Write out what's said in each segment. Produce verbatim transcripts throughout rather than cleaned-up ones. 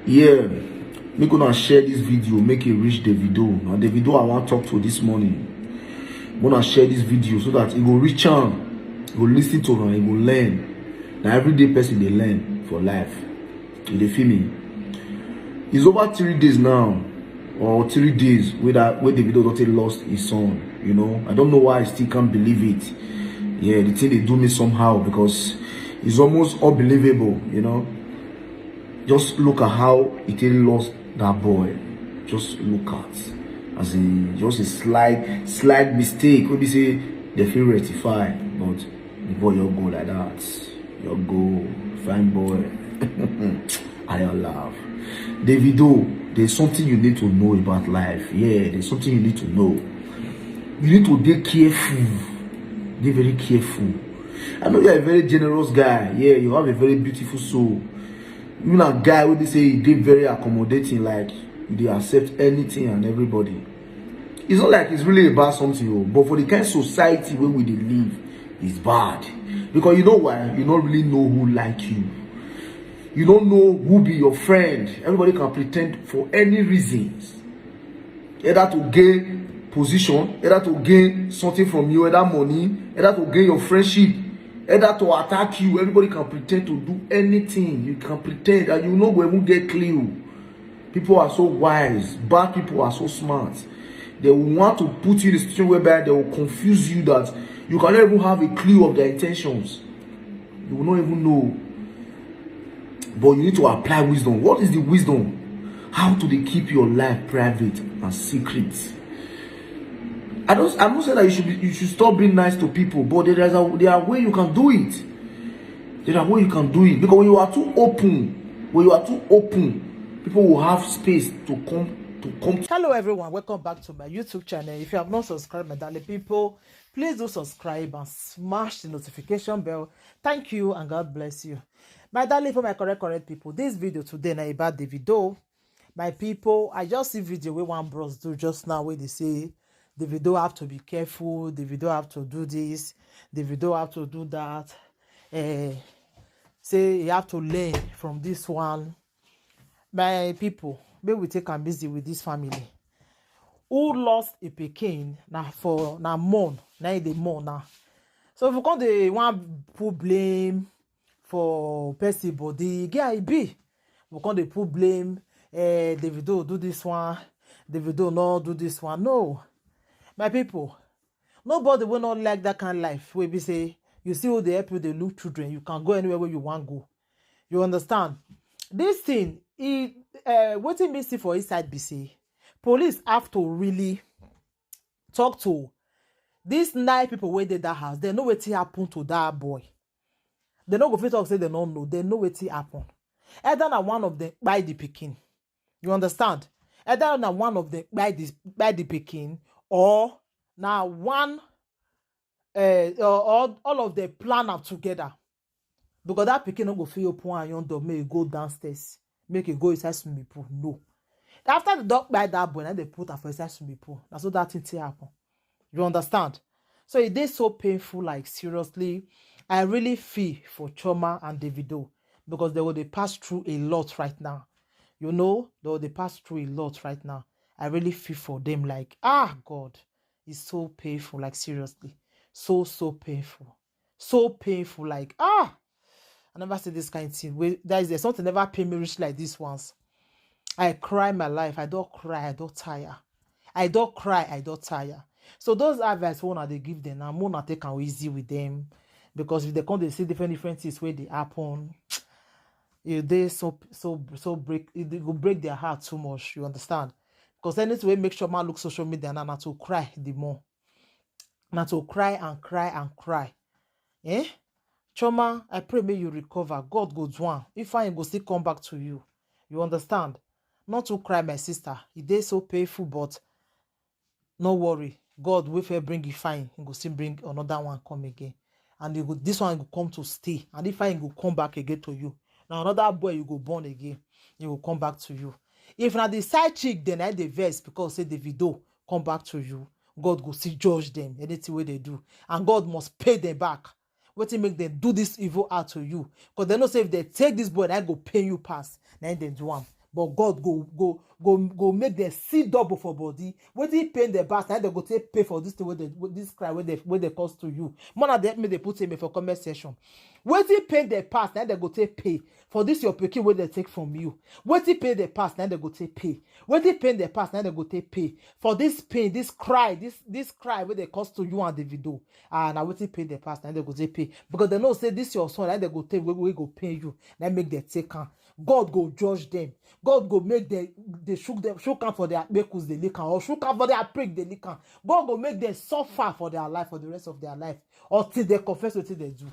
Yeah, make una share this video, make it reach Davido. Now Davido, I want talk to this morning. Wanna share this video so that it will reach am, it will listen to am, it will learn. Now everyday person dey learn for life. You dey feel me? It's over three days now, or three days wey that wey Davido don take lost his son. You know, I don't know why I still can't believe it. Yeah, the thing dey do me somehow because it's almost unbelievable. You know, just look at how he take lost that boy. Just look at, as in, just a slight slight mistake wey be say they feel rectify, but the boy, your go like that. Your go, fine boy. I love Davido. There's something you need to know about life. Yeah, there's something you need to know. You need to be careful. Be very careful. I know you're a very generous guy. Yeah, you have a very beautiful soul. You na guy wey be say you dey very accommodating, like you dey accept anything and everybody. It's not like it's really about something, oh, but for the kind society where we dey live, it's bad because you know why? You don't really know who like you. You don't know who be your friend. Everybody can pretend for any reasons, either to gain position, either to gain something from you, either money, either to gain your friendship, either to attack you. Everybody can pretend to do anything. You can pretend, and you no go even get clue. People are so wise. Bad people are so smart. They will want to put you in a situation whereby they will confuse you that you cannot even have a clue of their intentions. You will not even know. But you need to apply wisdom. What is the wisdom? How to dey keep your life private and secret. I don't, I'm not saying that you should be, you should stop being nice to people, but there is a, there are way you can do it. There are way you can do it, because when you are too open, when you are too open, people will have space to come to come. Hello everyone, welcome back to my YouTube channel. If you have not subscribed, my darling people, please do subscribe and smash the notification bell. Thank you and God bless you. My darling, for my correct correct people, this video today na about Davido. My people, I just see video wey one bros do just now, where they say Davido have to be careful, Davido have to do this, Davido have to do that. Eh, say you have to learn from this one. My people, make we take am easy with this family. Who lost a pikin na for na mourn, na e dey mourn now. So if we come dey wan put blame for person body, e get how e be. We come dey put blame, eh, Davido do this one, Davido no do this one. No, my people, nobody wey no like that kind life wey be say you see who dey help you dey look children, you can go anywhere where you wan go. You understand? This thing, e uh, wetin me see for inside be say police have to really talk to these nine people wey dey that house. They know wetin happen to that boy. They no go fit talk say they no know. They know wetin happen. Either na one of them kpai the pikin. You understand? Either na one of them kpai the kpai the pikin, or na one uh, or, or all of them plan am together. Because that pikin no go fit open iron door, make e go downstairs, make e go inside swimming pool. No. After the dog kpai that boy, na they put am for inside swimming pool. Na so that thing take happen. You understand? So e dey so painful, like, seriously. I really feel for Chioma and Davido because they will dey pass through a lot right now. You know, they will dey pass through a lot right now. I really feel for them, like, ah, God, it's so painful, like, seriously. So, so painful. So painful, like, ah, I never see this kind of thing. Wait, that is there. Something never pain me reach like this once. I cry my life. I don't cry. I don't tire. I don't cry. I don't tire. So those advice wey una dey give them now, make una take am easy with them, because if they come dey see different different things wey dey happen, e dey so so so break, e dey go break their heart too much. You understand? Because anything wey make Chioma look social media now, na to cry the more. Na to cry and cry and cry. Eh? Chioma, I pray make you recover. God go do am. Ifeanyi go still come back to you. You understand? Not to cry, my sister. E dey so painful, but no worry. God wey fit bring Ifeanyi, he go still bring another one come again. And he go, this one go come to stay. And Ifeanyi go come back again to you. Now another boy you go born again. He go come back to you. If na the side chick, then I dey vex because say Davido come back to you. God go still judge them, anything wey they do. And God must pay them back. Wetin make them do this evil act to you? Because they know say if they take this boy, that go pain you pass. Na im dem do am. But God go go go go make dem see double for body. Wetin pain dem pass, na dem go take pay for this thing wey dem, this cry wey dem, wey dem cause to you. More na dem make dem put amen for comment section. Wetin pain dem pass, na dem go take pay for this your pikin wey dem take from you. Wetin pain dem pass, na dem go take pay. Wetin pain dem pass, na dem go take pay for this pain, this cry, this this cry wey dem cause to you and Davido. Ah, na wetin pain dem pass, na dem go take pay, because dem know say this your son, na dem go take wey wey go pain you, na make dem take am. God go judge them. God go make them, they shook them, shook am for their kpekus, they lick am, or shook am for their prick, they lick am. God go make them suffer for their life, for the rest of their life, until they confess wetin they do.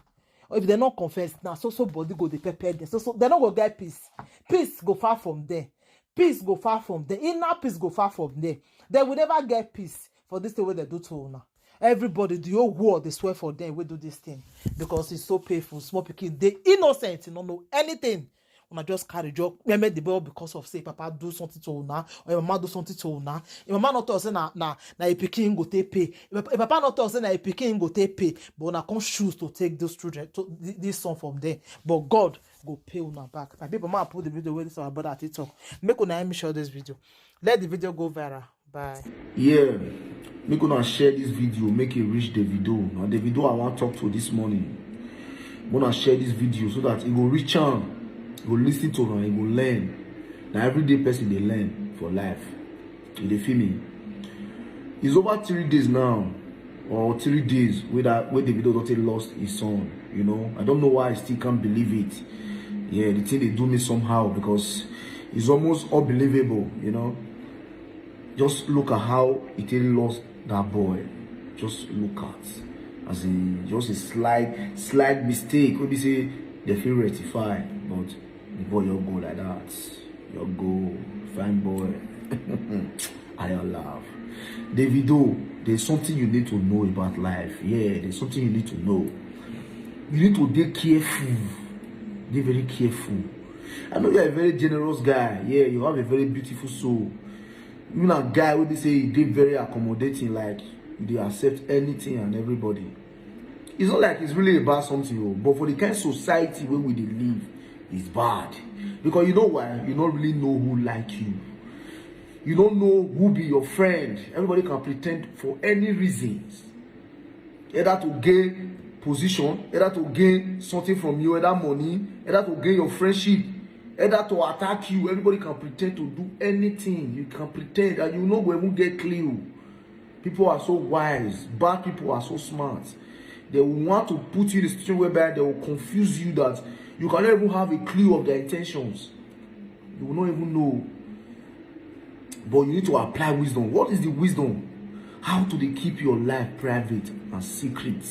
Or if they not confess, now so so body go dey pepper them. So so they not go get peace. Peace go far from them. Peace go far from them. Inner peace go far from them. They will never get peace for this thing wey they do to una. Everybody, the whole world, they swear for them. We do this thing because it's so painful. Small pikin, they innocent, you don't know anything. Una just carry joke, meme the ball because of say papa do something to una, or your mama do something to una. Your mama not tell say na na na a pikin go take pay. If, if papa not tell say na a pikin go take pay, but una come choose to take those children, to thi- this son from there. But God go pay una back. My people, ma put the video where this our brother at TikTok. Make una help me share this video. Let the video go viral. Bye. Yeah, make una share this video, make it reach Davido. Now Davido, I want talk to this morning. Wanna share this video so that it will reach am, it will listen to am, it will learn. Now everyday person dey learn for life. You dey feel me? It's over three days now, or three days wey that wey Davido don take lost his son. You know, I don't know why I still can't believe it. Yeah, the thing dey do me somehow because it's almost unbelievable. You know, just look at how he take lost that boy. Just look at, as in, just a slight slight mistake wey be say they fit rectify, but the boy just go like that. Your go, fine boy. I love Davido. There's something you need to know about life. Yeah, there's something you need to know. You need to be careful. Be very careful. I know you're a very generous guy. Yeah, you have a very beautiful soul. You na guy wey be say you dey very accommodating, like you dey accept anything and everybody. It's not like it's really about something, oh, but for the kind society where we dey live, it's bad. Because you know why? You don't really know who like you. You don't know who be your friend. Everybody can pretend for any reasons. Either to gain position, either to gain something from you, either money, either to gain your friendship, either to attack you. Everybody can pretend to do anything. You can pretend and you no go even get clue. People are so wise. Bad people are so smart. They will want to put you in a situation whereby they will confuse you that you cannot even have a clue of their intentions. You will not even know. But you need to apply wisdom. What is the wisdom? How to dey keep your life private and secret.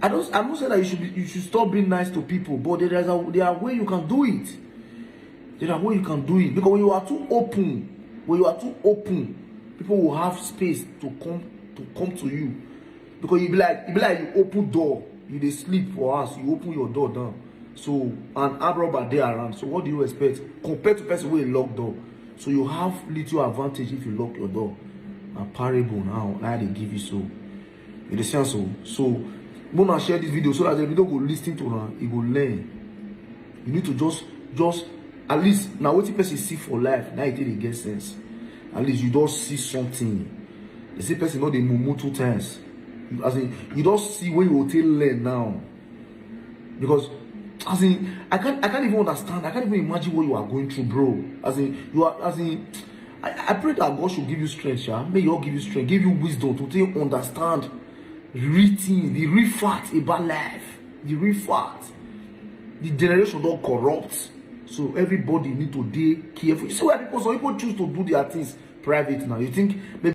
I don't. I'm not saying that you should be, you should stop being nice to people, but there is a, there are way you can do it. There are way you can do it, because when you are too open, when you are too open, people will have space to come to come to you. Because you be like you be like you open door, you dey sleep for house, you open your door down. So an armed robber dey around. So what do you expect compared to person wey lock door? So you have little advantage if you lock your door. Na parable now, na I dey give you so. You dey see am so? So, una share this video so that the video go listen to am, e go learn. You need to just, just at least na wetin person see for life, na e take dey get sense. At least you don see something. You see person no dey mumu two times. You, as in, you don see where you go take learn now. Because as in, I can't, I can't even understand. I can't even imagine what you are going through, bro. As in, you are, as in, I, I pray that God should give you strength, yeah. May God give you strength, give you wisdom to take understand real things, the real facts about life, the real facts. The generation don corrupt, so everybody need to dey careful. You see why people, some people choose to do their things private now. You think maybe